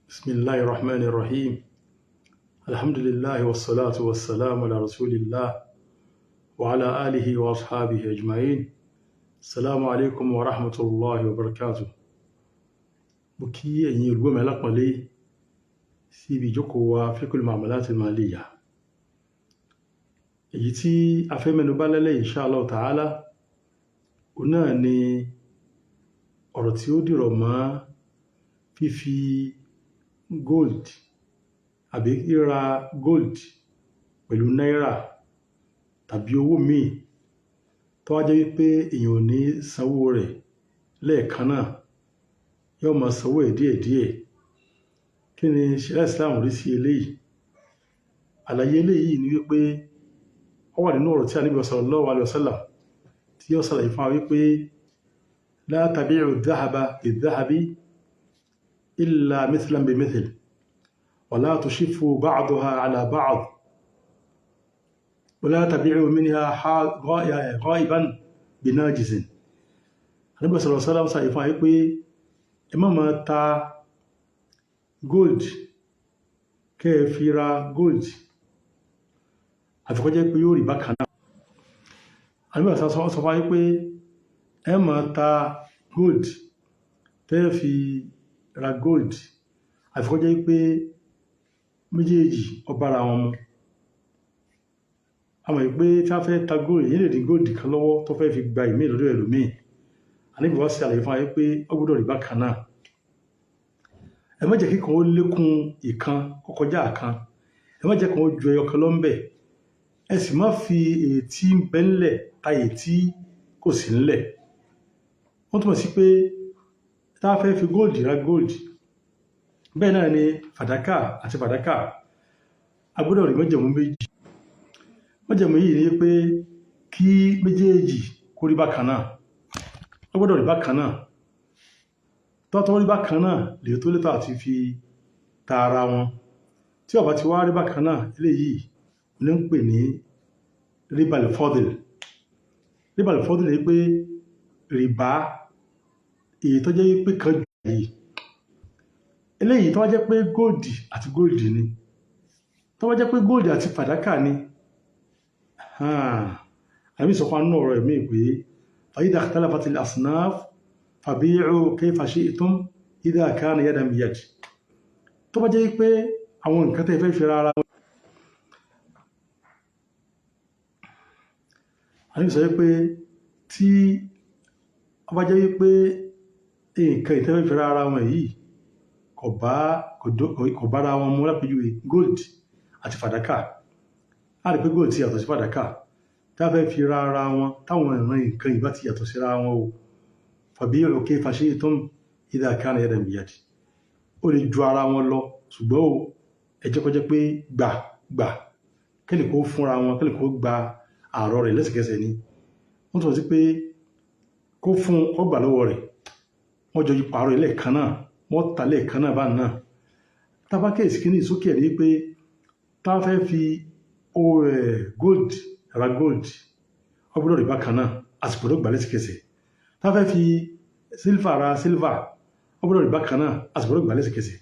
Bismillahir Rahmanir Rahim. Alhamdulillahi wassalatu wassalamu ala rasulillah wa ala alihi wa ashabihi ajma'in. Assalamu alaikum wa rahmatullahi wa barakatuh. Mo kí ẹ̀yin olùgbọ́ mi alápọ̀nlé sí ibi ìjókòó wa Fiqhul Muamalat al-Maliyah. Èyí tí a fẹ́ mẹ́nu bà lálẹ́ insha Allah ta'ala, òun náà ni ọ̀rọ̀ tí ó dìrọ̀ mọ́ fífi gold àbí ríra gold pẹ̀lú náírà tàbí owó míì tó wá jẹ́ wípé èèyàn ò ní sanwó rẹ̀ lẹ́ẹ̀kan náà, yóò máa sanwó ẹ̀ díẹ̀díẹ̀. Kí ni ṣẹ̀ríà Islam rí sí eléyìí? Àlàyé eléyìí ni wípé ó wà nínú ọ̀rọ̀ tí Ànábì sallallahu alaihi wasallam tí ó ṣàlàyé fún wa wípé la tabi'u dhahaba bidh-dhahabi illa mithlan bimithl wa la tushifu ba'daha ala ba'd wa la tabi'u minha ghaiban binajizin. Ànábì sallallahu alaihi wasallam ṣàlàyé fún wa wípé ẹ má máa ta gold kẹ́ ẹ fi ra gold, àfi kó jẹ́ pé yóò rí bákan náà. Ànábì sọ fún wa wípé ẹ máa ta gold tẹ́ ẹ fi ra gold, àfi kó jẹ́ pé méjèèjì ó bára wọn mu. A mọ̀ wípé tí a fẹ́ ta gold, èyí lè ní gold kan lọ́wọ́ tó fẹ́ fi gba ìmíì lọ́dọ̀ ẹlòmíì. Ànábì wá ṣe àlàyé fún wa wípé ó gbọ́dọ̀ rí bákan náà. Ẹ má jẹ́ kí kan ó lékún ìkan kó kọjá kan. Ẹ má jẹ́ kan ó ju ẹyọ kan lọ ńbẹ̀. Ẹ sì má fi èyí tí ń bẹ ńlẹ̀ ta èyí tí kò sí ńlẹ̀. Wọ́n túmọ̀ sí pé tá a fẹ́ fi gold ra gold, bẹ́ẹ̀ náà ni fàdákà àti fàdákà, a gbọ́dọ̀ rí májẹ̀mú méjì. Májẹ̀mú yìí ni pé kí méjèèjì kó rí bákan náà. Ó gbọ́dọ̀ rí bákan náà. Tó tó rí bákan náà lè tó létò àti fi ta ara wọn. Tí ó bá ti wá rí bákan náà, eléyìí ní ń pè ní ribal fadl. Ribal fadl ni pé rìbá èyí tó jẹ́ wípé kan jù yìí. Eléyìí tó wá jẹ́ pé gold àti gold ni. Tó wá jẹ́ pé gold àti fàdákà ni. Ànábì sọ fún wa nínú ọ̀rọ̀ ẹ̀mí pé fa idha ikhtalafatil asnaf fabi'u kayfa shi'tum idha kana yadan biyad. Tó bá jẹ́ wípé àwọn nǹkan tẹ́ fẹ́ fi ra ara wọn. Ànábì sọ wípé tí ó bá jẹ́ wípé nǹkan yìí tẹ́ fẹ́ fi ra ara wọn yìí kò bára wọn mu, lápèjúwe gold àti fàdákà. A rí pé gold ti yàtọ̀ sí fàdákà. Tí a fẹ́ fi ra ara wọn, táwọn ìran nǹkan yìí bá ti yàtọ̀ síra wọn o, fabi'u kayfa shi'tum idha kana yadan biyad. Ó lè ju ara wọn lọ, ṣùgbọ́n o, ẹ jẹ́ kó jẹ́ pé gbà gbà kẹ́nì kó fúnra wọn, kẹ́nì kó gba àárọ̀ rẹ̀ lẹ́sẹ̀kẹsẹ̀ ni. Wọ́n túnmọ̀ sí pé kó fún kó gbà lọ́wọ́ rẹ̀. Wọ́n jọ pààrọ̀ ẹ̀ lẹ́ẹ̀kan náà, wọ́n tà lẹ́ẹ̀kan náà bá náà. Tá bá kíyèsí kíní sókè ẹ̀ ní pé tá fẹ́ fi gold ra gold, ó gbọ́dọ̀ rí bákan náà, a sì gbọ́dọ̀ gbà lẹ́sẹ̀kẹsẹ̀. Tá fẹ́ fi silver ra silver, ó gbọ́dọ̀ rí bákan náà, a sì gbọ́dọ̀ gbà lẹ́sẹ̀kẹsẹ̀.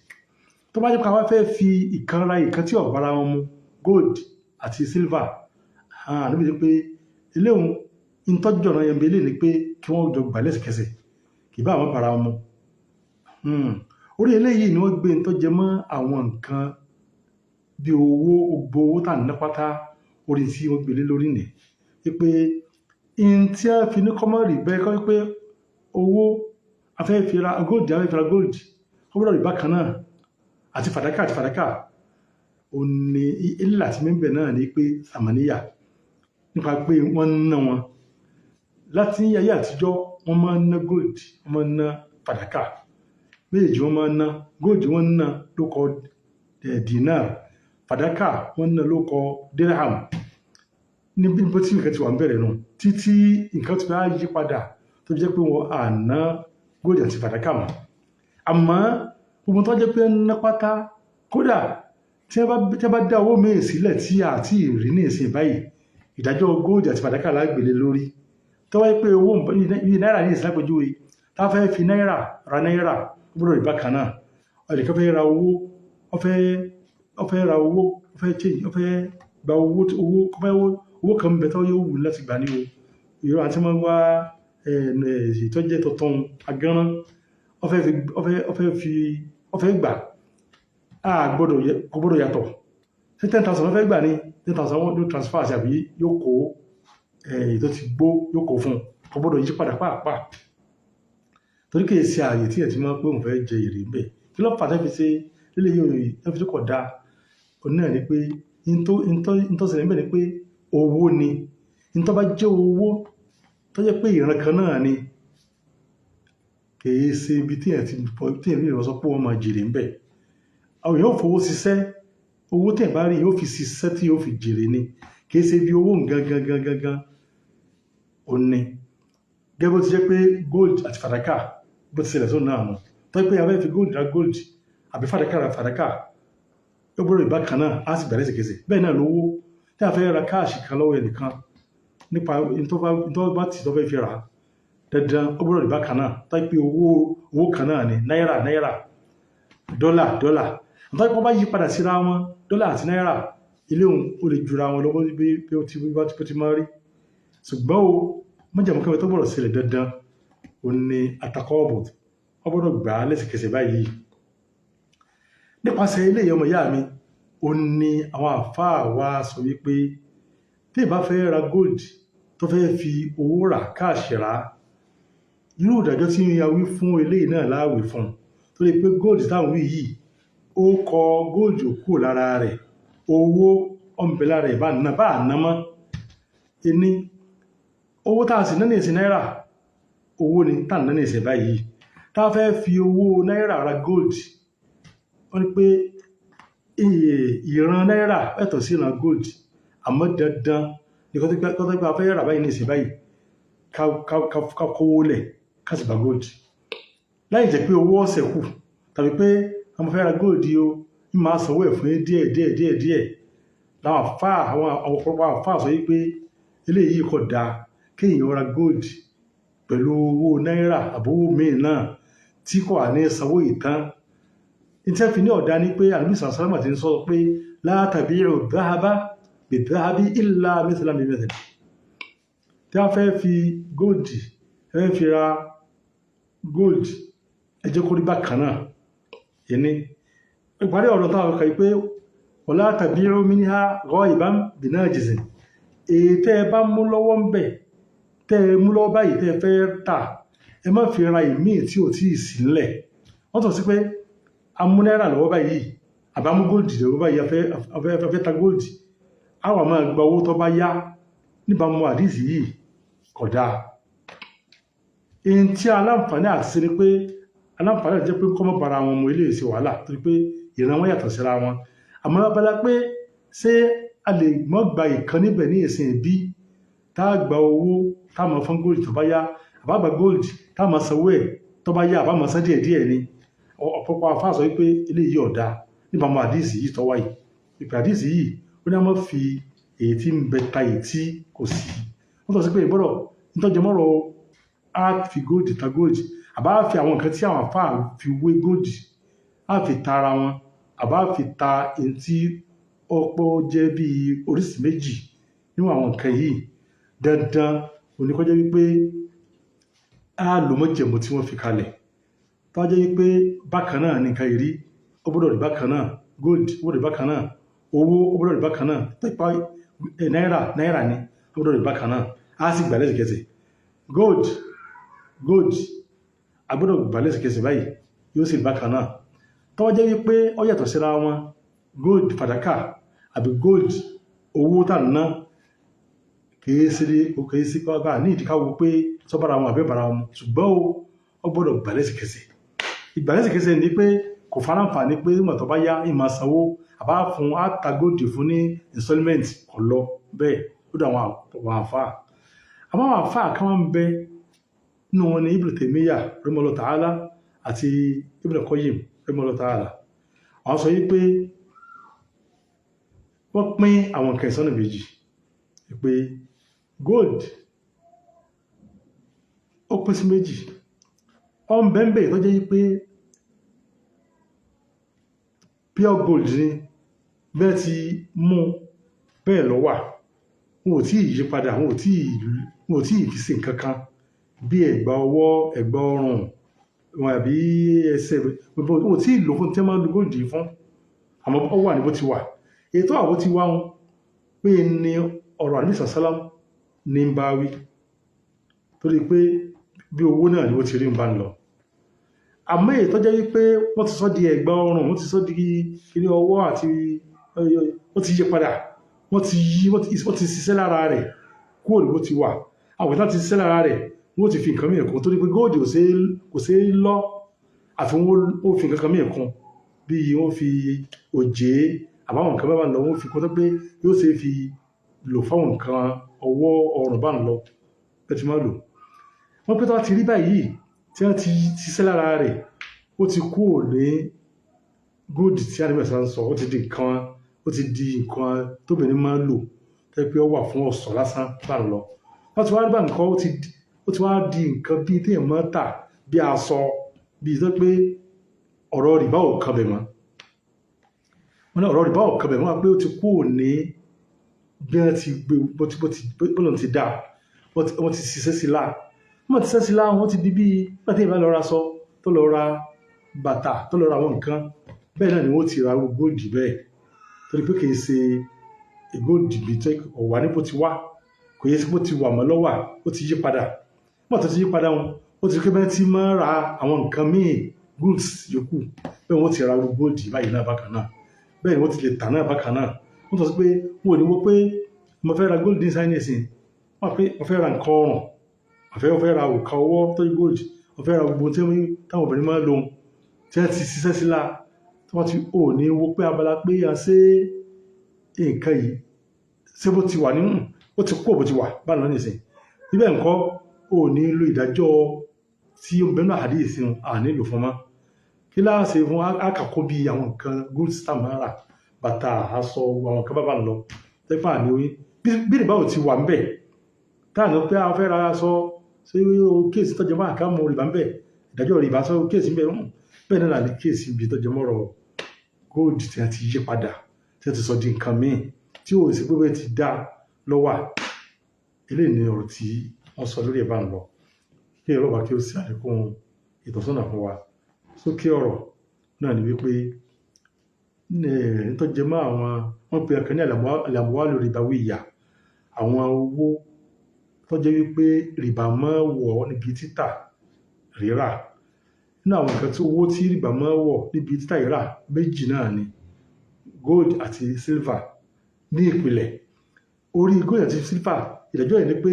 Tó bá jẹ́ pé a wá fẹ́ fi ìkan ra ìkan tí ò bára wọn mu, gold àti silver, níbi tí pé eléhùn ìtọ́jú ọ̀nà yẹn bí eléyìí ni pé kí wọ́n jọ gbà lẹ́sẹ̀kẹsẹ̀, kì bá àwọn bára wọn mu. Orí eléyìí ni wọ́n gbé ń tó jẹ mọ́ àwọn nǹkan bí owó, gbogbo owó tà ní pátá, orí tí wọ́n gbé lé lórí nì. Wípé in tí a fi ní kọ́mọ́ rí bẹ́ẹ̀ kọ́ wípé owó a fẹ́ fi ra gold, a fẹ́ fi ra gold, ó gbọ́dọ̀ rí bákan náà àti fàdákà àti fàdákà. Ó ní ilé àti mímbẹ̀ náà ní pé sàmàníyà nípa pé wọ́n ń ná wọn. Láti ayé àtijọ́, wọ́n máa ń ná gold, wọ́n máa ń ná fàdákà. Méjèèjì wọ́n máa ń ná. Gold wọ́n ń ná lóko dinar, fàdákà wọ́n ń ná lóko dirham. Níbi bó tí nǹkan ti wà ń bẹ̀rẹ̀ nù títí nǹkan ti wá yí padà tó fi jẹ́ pé wọ́n à ná gold àti fàdákà mọ́. Àmọ́ gbogbo tó jẹ́ pé ń ná pátá, kódà tí wọ́n bá dá owó míì sílẹ̀ tí a ti rí ní ìsìn báyìí, ìdájọ́ gold àti fàdákà lágbèlé lórí. Tó wáyé pé owó bíi náírà ní ìsìn lápèjúwe, tá a fẹ́ fi náírà ra náírà, ó gbọ́dọ̀ rí bákan náà. Ẹnìkan fẹ́ ra owó, ó fẹ́ ra owó, ó fẹ́ change, ó fẹ́ gba owó, owó ó fẹ́ owó kan ń bẹ tó yóò wù láti gbà ní o. Ìrọ̀ àti máa ń wá ìtọ́jẹ́ tuntun agánrán, ó fẹ́ fi ó fẹ́ ó fẹ́ fi ó fẹ́ gbà á, gbọ́dọ̀ kò gbọ́dọ̀ yàtọ̀ sí 10,000. Ó fẹ́ gbà ní 10,000, wọ́n ló transfer sí àbí yóò kó èyí tó ti gbó, yóò kó fún un. Kò gbọ́dọ̀ yí padà pàápàá, torí kìí ṣe ààyè tí ẹ̀ ti máa ń pé òun fẹ́ jẹ èrè ń bẹ̀. Kí ló fà á tẹ́ fi ṣe lílé yóò yìí tẹ́ fi tó kọ̀ dáa? Òun náà ni pé ntó ṣẹlẹ̀ níbẹ̀ ni pé owó ni. Ntó bá jẹ́ owó tó jẹ́ pé ìran kan náà ni, kìí ṣe ibi tí ẹ̀ ti tí ẹ̀ lè sọ pé wọ́n máa jèrè ń bẹ̀. Àwọn èèyàn ò fowó ṣiṣẹ́. Owó tí ẹ̀ bá rí, yóò fi ṣiṣẹ́ tí yóò fi jèrè ni. Kìí ṣe ibi owó gangan gangan gangan òun ni. Gẹ́gẹ́ bó ti jẹ́ pé gold àti fàdákà, bó ti ṣẹlẹ̀ sóun náà nù, tó jẹ́ pé a fẹ́ fi gold ra gold àbí fàdákà ra fàdákà, ó gbọ́dọ̀ ìbá kan náà, á sì gbà lẹ́sẹ̀kẹsẹ̀. Bẹ́ẹ̀ náà lówó tí a fẹ́ ra cash kan lọ́wọ́ ẹnìkan nípa ntọ́ bá tì tó fẹ́ fi rà á, dandan ó gbọ́dọ̀ ìbá kan náà. Tó jẹ́ pé owó kan náà ni, náírà náírà, dọ́là dọ́là. Tó jẹ́ pé wọ́n bá yí padà síra wọn, dọ́là àti náírà, ilé òun ó lè jura wọn lọ́wọ́ bí ó ti bá ti máa rí. Ṣùgbọ́n o májàmú kẹfẹ́ tó gbọ́dọ̀ ṣẹlẹ̀ dandan, ó ní atakọ́ọ̀bù, wọ́n gbọ́dọ̀ gbà á lẹ́sẹ̀kẹsẹ̀ báyìí. Nípasẹ̀ eléyìí, ọmọ ìyá mi, ó ní àwọn àfáà wa sọ wípé tí ìbá fẹ́ ra gold, tó fẹ́ fi owó rà, cash rà, irú ìdájọ́ tí a wí fún eléyìí náà láàwì fún un, torí pé gold táwọn wí yìí, ó kọ gold kúrò lára rẹ̀, owó ọ̀nbẹ lára ẹ̀ bá ná mọ́ ẹni. Owó tá a sì ná ní ìsìn, náírà, owó ni tá à ń ná ní ìsìn báyìí. Tá a fẹ́ fi owó náírà ra gold, wọ́n ní pé ìran náírà yàtọ̀ sí ìran gold, àmọ́ dandan ní kó tó pé a fẹ́ rà báyìí ní ìsìn báyìí, ká kówó lẹ̀, ká sì gba gold, láì jẹ́ pé owó ọ̀sẹ̀ kù tàbí pé a máa fẹ́ ra gold yìí o, ní máa sanwó ẹ̀ fún díẹ̀ díẹ̀ díẹ̀ díẹ̀. Làwọn àfáà, àwọn ọ̀pọ̀lọpọ̀ àfáà sọ wípé eléyìí kò dáa kéèyàn ra gold pẹ̀lú owó náírà àbówó míì náà tí kò wà ní sanwó ìtàn. Ìtẹ́ fi ní ọ̀dá ní pé Ànábì sàlámà ti ń sọ pé la tabi'u dhahaba bidhahabi illa mithlan bimithl. Tí a fẹ́ fi gold, ẹ fẹ́ fi ra gold, ẹ jẹ́ kó rí bákan náà. Yẹni ìparí ọ̀rọ̀ táwọn kà pé wala tabi'u minha ghaiban binajizin. Èyí tẹ́ ẹ bá mú lọ́wọ́ ń bẹ̀, tẹ́ ẹ mú lọ́wọ́ báyìí, tẹ́ ẹ fẹ́ tà, ẹ má fi ra ìmíì tí ò tíì sí ńlẹ̀. Wọ́n tọ̀ sí pé a mú náírà lọ́wọ́ báyìí, àbá mú gold lọ́wọ́ báyìí, a fẹ́ ta gold, a wà máa gba owó tó bá yá. Níbàámu àdìsí yìí, kódà èyí tí aláǹfààní àti ṣe ni pé aláǹfààní àti jẹ́ pé kọ́mọ́ bara wọn mu, eléyìí ṣe wàhálà, torí pé ìran wọn yàtọ̀ síra wọn. Àmọ́ abala pé ṣé a lè mọ́ gba ìkan níbẹ̀ ní ìsìn bí tá a gba owó tá a máa fọ́n gold tó bá yá, àbá gba gold tá a máa sanwó ẹ̀ tó bá yá, àbá máa san díẹ̀ díẹ̀ ni, ọ̀pọ̀pọ̀ afá sọ wípé eléyìí ọ̀dà níbàámu àdìsí yìí tọ́wá yìí. Ìpè àdìsí yìí, ó ní a máa fi èyí tí ń bẹ ta èyí tí kò sí. Wọ́n sọ sí pé ìgbọ́dọ̀ nítọ́jọmọ́rọ̀ á fi gold ta gold, àbá fi àwọn nǹkan tí àwọn afá fi wé gold, á fi ta ara wọn, àbá fi ta èyí tí ọ̀pọ̀ jẹ́ bí oríṣi méjì nínú àwọn nǹkan yìí. Dandan òní kó jẹ́ wípé á lò mọ́jẹ̀mú tí wọ́n fi kalẹ̀, tó jẹ́ wípé bákan náà ní nǹkan ìrí, ó gbọ́dọ̀ rí bákan náà. Gold ó gbọ́dọ̀ rí bákan náà, owó ó gbọ́dọ̀ rí bákan náà, pípa náírà náírà ni, ó gbọ́dọ̀ rí bákan náà, á sì gbà lẹ́sẹ̀kẹsẹ̀. Gold gold a gbọ́dọ̀ gbà lẹ́sẹ̀kẹsẹ̀ báyìí, yóò sì rí bákan náà. Tó jẹ́ wípé ó yàtọ̀ síra wọn, gold fàdákà àbí gold owó tà ń ná, kìí sí kìí sí bá ní ìdíkàwó pé sọ́bàrà wọn àbí bàrà wọn, ṣùgbọ́n ó gbọ́dọ̀ gbà lẹ́sẹ̀kẹsẹ̀. Ìgbà lẹ́sẹ̀kẹsẹ̀ ni pé kò faraǹfààní pé nígbà tó bá yá ìmọ̀ sanwó, àbá fún á ta gold fún ní installment, kò lọ bẹ́ẹ̀ lọ́dọ̀ àwọn àfáà. Àmọ́ àwọn àfáà kan wọ́n ń bẹ nínú wọn ní Ibn Taymiyyah rahimahullah ta'ala àti Ibn Qayyim rahimahullah ta'ala. Àwọn sọ wípé wọ́n pín àwọn nǹkan ìsọ́nà méjì, pé gold ó pín sí méjì. Ọ̀n bẹ́ẹ̀ tó jẹ́ wípé Pure gold ni bẹ́ẹ̀ ti mú bẹ́ẹ̀ lọ wà, wọn ò tí ì yí padà, wọn ò tí ì fi sí nǹkan kan bí ẹ̀gbà ọwọ́, ẹ̀gbà ọrùn wọn àbí ẹsẹ̀. Wọn ò tí ì lò fún tí wọ́n máa ń lo gold yìí fún, àmọ́ ó wà ní bó ti wà. Ètò àbó ti wá wọn pé ní ọ̀rọ̀ àdìsá sálám ní ń bá wí, torí pé bí owó náà ni ó ti rí ń bá ń lọ. Àmọ́ èyí tó jẹ́ wípé wọ́n ti sọ di ẹ̀gbà ọrùn, wọ́n ti sọ di kíní ọwọ́ àti wọ́n ti yí padà, wọ́n ti yí, wọ́n ti ṣiṣẹ́ lára rẹ̀ kúrò ní bó ti wà. Àwọn ìtàn ti ṣiṣẹ́ lára rẹ̀, wọ́n ti fi nǹkan mìíràn kún, torí pé gold kò ṣeé lọ àfi wọ́n ó fi nǹkan kan mìíràn kún, bí wọ́n fi òjé àbáwọn nǹkan bá ń lọ, wọ́n fi kún tó pé yóò ṣe é fi lò fáwọn nǹkan ọwọ́, ọrùn bá ń lọ bẹ́ẹ̀ ti máa lò. Wọ́n pé tó bá ti rí báyìí tí wọ́n ti ṣiṣẹ́ lára rẹ̀, ó ti kúrò ní gold tí àdìmọ̀sá ń sọ, ó ti di nǹkan tóbìnrin máa ń lò, tó yẹ pé ó wà fún ọ̀ṣọ́ lásán bá ń lọ. Wọ́n ti wá rí bá nǹkan, ó ti wá di nǹkan bíi téèyàn máa ń tà, bí aṣọ, bíi tó pé ọ̀rọ̀ rìbá ò kan bẹ̀ mọ́. Wọ́n ní ọ̀rọ̀ rìbá ò kan bẹ̀ mọ́ pé ó ti kúrò ní bí wọ́n ti gbé bó ti bó ti bó ti dá, wọ́n ti ṣiṣẹ́ sí láà, wọ́n ti ṣiṣẹ́ sí láà, wọ́n ti di bíi nígbà tí ìbá lọ ra aṣọ, tó lọ ra bàtà, tó lọ ra àwọn nǹkan bẹ́ẹ̀ náà ni wọ́n ti ra gold bẹ́ẹ̀, torí pé kì í ṣe gold bíi tó ọ̀wà ní bó ti wá, kò yẹ sí bó ti wà mọ́ lọ́wà, ó ti yí padà. Nígbà tó ti yí padà wọn, ó ti rí pé bẹ́ẹ̀ tí máa ra àwọn nǹkan míì, goods yòókù bẹ́ẹ̀, wọ́n ti ra gold báyìí náà bákan náà, bẹ́ẹ̀ ni wọ́n ti lè tà náà bákan náà. Wọ́n sọ pé wọ́n ò ní wọ́n pé mo fẹ́ ra gold ní sáyẹ́nsì, wọ́n pé mo fẹ́ ra nǹkan ọrùn, mo fẹ́ ra òrùka ọwọ́ tó ní gold, mo fẹ́ ra gbogbo tí táwọn obìnrin máa ń lò tí wọ́n ti ṣiṣẹ́ sí la, tí wọ́n ti ò ní wo pé abala pé a ṣe nǹkan yìí ṣé bó ti wà nínú, ó ti kó bó ti wà báyìí lọ nìsín. Síbẹ̀ nǹkan ò ní lo ìdájọ́ tí ó ń bẹ́ẹ̀ náà àdéhìí à nílò fún mọ́. Kí láàṣẹ fún àkàkọ́ bí àwọn nǹkan goods tá máa rà, bàtà, aṣọ, àwọn nǹkan bá bá ń lọ tẹ́fà ní oyin bí ìbáwò ti wà ń bẹ̀ táà ní pé a fẹ́ ra aṣọ, ṣé o kéèsì tọ́jú máa ká mọ rìbá ń bẹ̀, ìdájọ́ rìbá sọ kéèsì ń bẹ̀. Bẹ́ẹ̀ náà ní kéèsì ibi tọ́jú mọ́rọ̀ gold tí a ti yí padà, tí a ti sọ di nǹkan míì tí ò sí pé bẹ́ẹ̀ ti dá lọ́wà. Eléyìí ni ọ̀rọ̀ tí wọ́n sọ lórí ẹ̀ bá ń lọ. Kí ẹ̀rọ bá kí ó sì àlékún ìtọ́sọ́nà fún wa. Sókè ọ̀rọ̀ náà ni wípé tó jẹ mọ́ àwọn wọ́n pe ọ̀kan ní al-amwalu ribawiyya, àwọn owó tó jẹ́ wípé rìbá máa wọ̀ níbi títà rírà. Nínú àwọn nǹkan tí owó tí rìbá máa wọ̀ níbi títà rírà, méjì náà ni gold àti silver. Ní ìpìlẹ̀, orí gold àti silver, ìdájọ́ yìí ni pé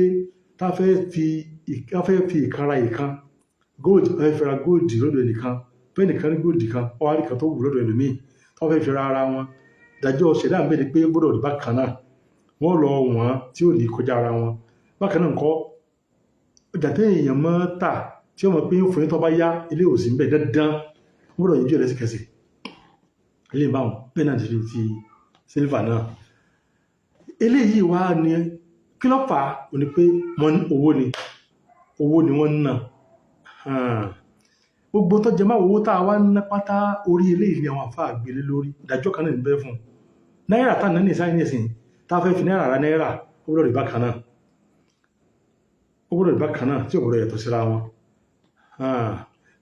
tá fẹ́ fi ìkan ra ìkan, gold, wọ́n fẹ́ fi ra gold lọ́dọ̀ ẹnìkan, bẹ́ẹ̀ nìkan ní gold kan, wọ́n wá rí kan tó wù lọ́dọ̀ ẹlòmíì tó fẹ́ fi ra ara wọn, ìdájọ́ ṣẹ̀dá ń bẹ ni pé gbọ́dọ̀ rí bákan náà, wọ́n lọ wọ́n tí ò ní kọjá ara wọn. Bákan náà ńkọ́, ọjà tí èèyàn máa tà tí ó mọ̀ pé fún yín tó bá yá ilé ò sí ń bẹ̀, dandan wọ́n gbọ́dọ̀ yanjú ẹ̀ lẹ́sẹ̀kẹsẹ̀. Ilé ìbáwọn bẹ́ẹ̀ náà ti fi ti silver náà. Eléyìí wá ní kí ló fà á? Ó ní pé wọ́n owó ni, owó ni wọ́n ń ná. Gbogbo tó jẹ máa owó tá a wá ń ná pátá, orí eléyìí ni àwọn àfáà gbélé lórí. Ìdájọ́ kan náà ń bẹ fún un. Náírà tá à ń ná ní ìsáyìn nísìnyí, tá a fẹ́ fi náírà ra náírà, ó gbọ́dọ̀ rí bákan náà, ó gbọ́dọ̀ rí bákan náà tí ò gbọ́dọ̀ yàtọ̀ síra wọn.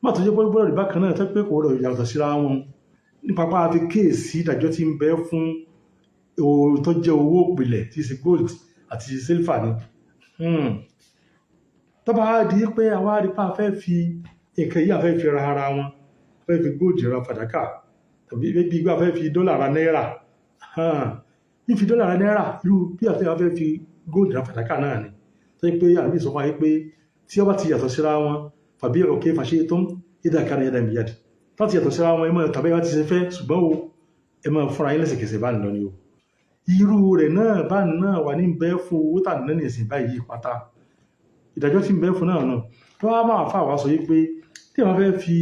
Má tó jẹ́ pé ó gbọ́dọ̀ rí bákan náà tó pé kò gbọ́dọ̀ yàtọ̀ síra wọn, nípa pa fi kéèsì ìdájọ́ tí ń bẹ fún owó tó jẹ́ owó ìpìlẹ̀ tí í ṣe gold àti silver ni. Tó bá di pé àwa rí pé a fẹ́ fi nǹkan yìí, a fẹ́ fi ra ara wọn, a fẹ́ fi gold ra fàdákà, tàbí bí a fẹ́ fi dọ́là ra náírà, fífi dọ́là ra náírà, irú bí a fẹ́ fi gold ra fàdákà náà ni. Tó yẹ pé àbí sọ fún wa pé tí ó bá ti yàtọ̀ síra wọn, fabi'u kayfa shi'tum idha kana yadan biyad, tó ti yàtọ̀ síra wọn, ẹ máa tàbí ẹ bá ti ṣe fẹ́, ṣùgbọ́n o ẹ máa fúnra yín lẹ́sẹ̀kẹsẹ̀ bá ń lọ ni o. Irú rẹ̀ náà bá náà wà ní bẹ́ fún owó tà nínú ìsìn báyìí pátá, ìdájọ́ tí ń bẹ fún náà nù. Tó wá máa fà wá sọ yìí pé tí wọ́n fẹ́ fi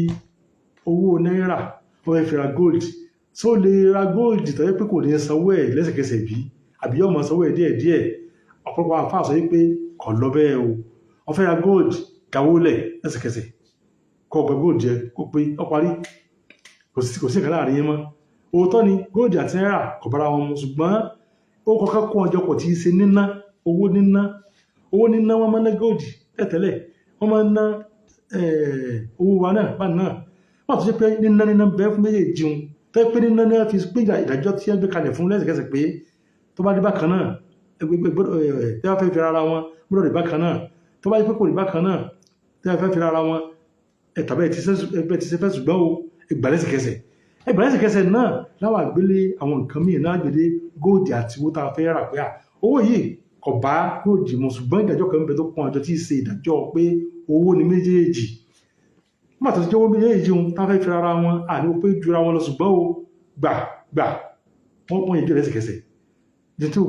owó náírà, wọ́n fẹ́ fi ra gold, tó lè ra gold tó yẹ pé kò ní sanwó ẹ̀ lẹ́sẹ̀kẹsẹ̀ bí, àbí yóò máa sanwó ẹ̀ díẹ̀díẹ̀? Ọ̀pọ̀lọpọ̀ àfáà sọ yìí pé kò lọ bẹ́ẹ̀ o. Wọ́n fẹ́ ra gold, dáwó lẹ̀ lẹ́sẹ̀kẹsẹ̀, kó gba gold jẹ, kó pé ó parí, kò sí nǹkan láàrin yín mọ́. Òótọ́ ni gold àti náírà kò bára wọn mu, ṣùgbọ́n ó kọ́kọ́ kó ọjọ́ pọ̀ tí í ṣe níná, owó níná, owó níná. Wọ́n máa ń ná gold tẹ́tẹ́lẹ̀, wọ́n máa ń ná owó wa náà bá náà. Wọ́n àtúnṣe pé níná níná bẹ́ẹ̀ fún méjèèjì un tẹ́ pé níná náà fi gbé ìdájọ́ tí wọ́n gbé kalẹ̀ fún lẹ́sẹ̀kẹsẹ̀ pé tó bá dé bákan náà, tí wọ́n fẹ́ fi ara wọn gbọ́dọ̀ rí bákan náà. Tó bá yẹ pé kò rí bákan náà, tí wọ́n fẹ́ fi ara wọn tàbí ẹ ti ṣe fẹ́, ṣùgbọ́n o ẹgbà lẹ́sẹ̀kẹsẹ̀, ẹgbà lẹ́sẹ̀kẹsẹ̀ náà láwọn àgbélé àwọn nǹkan míì náà gbélé gold àti owó tá a fẹ́ rà pé à owó yìí kò bá gold mu, ṣùgbọ́n ìdájọ́ kan ń bẹ tó kún àjọ tí ì ṣe ìdájọ́ pé owó ni méjèèjì. Nígbà tó ti jẹ́ owó méjèèjì ohun tá a fẹ́ fi ara wọn àní ó pé jura wọn lọ, ṣùgbọ́n o gbà gbà wọ́n wọ́n yẹn jẹ́ lẹ́sẹ̀kẹsẹ̀ ní tí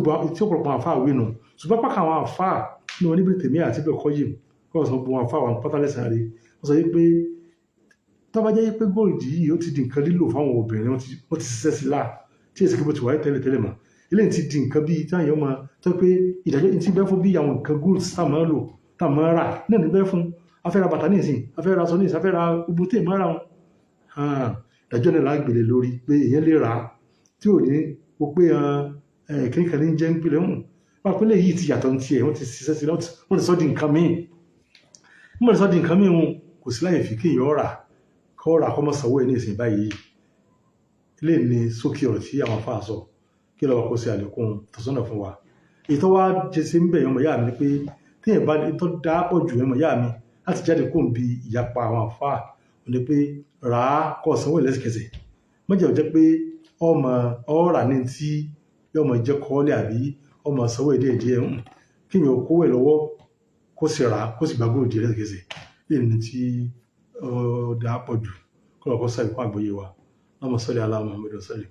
ọ̀pọ̀lọpọ̀ àfáà wí nù. Ṣùgbọ́n pàkà àwọn àfáà ní wọn níbi tèmi àti bẹ́ẹ̀ kọ́ yìí kọ́ ọ̀sán gbogbo àwọn àfáà wọn pátá lẹ́sàn rí, wọ́n sọ pé tó bá jẹ́ pé gold yìí ó ti di nǹkan lílò fáwọn obìnrin, wọ́n ti ṣiṣẹ́ sí láà tí èsì kí bó ti wáyé tẹ́lẹ̀ tẹ́lẹ̀ mọ́, eléyìí ti di nǹkan bíi táwọn èèyàn máa tó pé ìdájọ́ ti bẹ́ fún bí àwọn nǹkan goods tá a máa lò, tá a máa rà náà ní bẹ́ fún. Afẹ́ ra bàtà nísìn, afẹ́ ra aṣọ nísìn, afẹ́ ra gbogbo tí èèyàn máa rà wọn, ìdájọ́ náà lágbèlè lórí pé èèyàn lè rà á tí ò ní o pé kíní kan ní jẹ́ ń pilẹ̀ hùn wọ́n pínlẹ̀ yìí ti yàtọ̀ ní tiẹ̀. Wọ́n ti ṣiṣẹ́ sí, wọ́n ti sọ di nǹkan míì, wọ́n ti sọ di nǹkan míì. Wọn kò sí láyè fi kéèyàn rà kọ́ rà kọ́ mọ́ sanwó ẹ̀ ní ìsìn báyìí. Ilé ní sókè ọ̀rọ̀ tí àwọn afáà sọ, kí lọ́wọ́ kó ṣe àlékún tọ́sọ́nà fún wa. Èyí tó wá jẹ sí ń bẹ̀ ọmọ ìyá mi ni pé téèyàn bá tó dá pọ̀ jù, ọmọ ìyá mi, láti jáde kó ń bi ìyapa àwọn àfáà ò ní pé rà á kọ́ sanwó ẹ̀ lẹ́sẹ̀kẹsẹ̀. Mọ́jẹ̀ jẹ́ pé ọmọ ọ̀rà ní tí yọmọ jẹ́ kọ́ọ́lẹ̀ àbí ọmọ sanwó ẹ̀ díẹ̀ díẹ̀, kéèyàn kówó ẹ̀ lọ́wọ́ kó sì rà á kó sì gba gold lẹ́sẹ̀kẹsẹ̀. Lè ní tí ó dá pọ̀ jù kó lọ́kọ́ sàlékún àgbọ́yé wa. اللهم صل على محمد وسلم.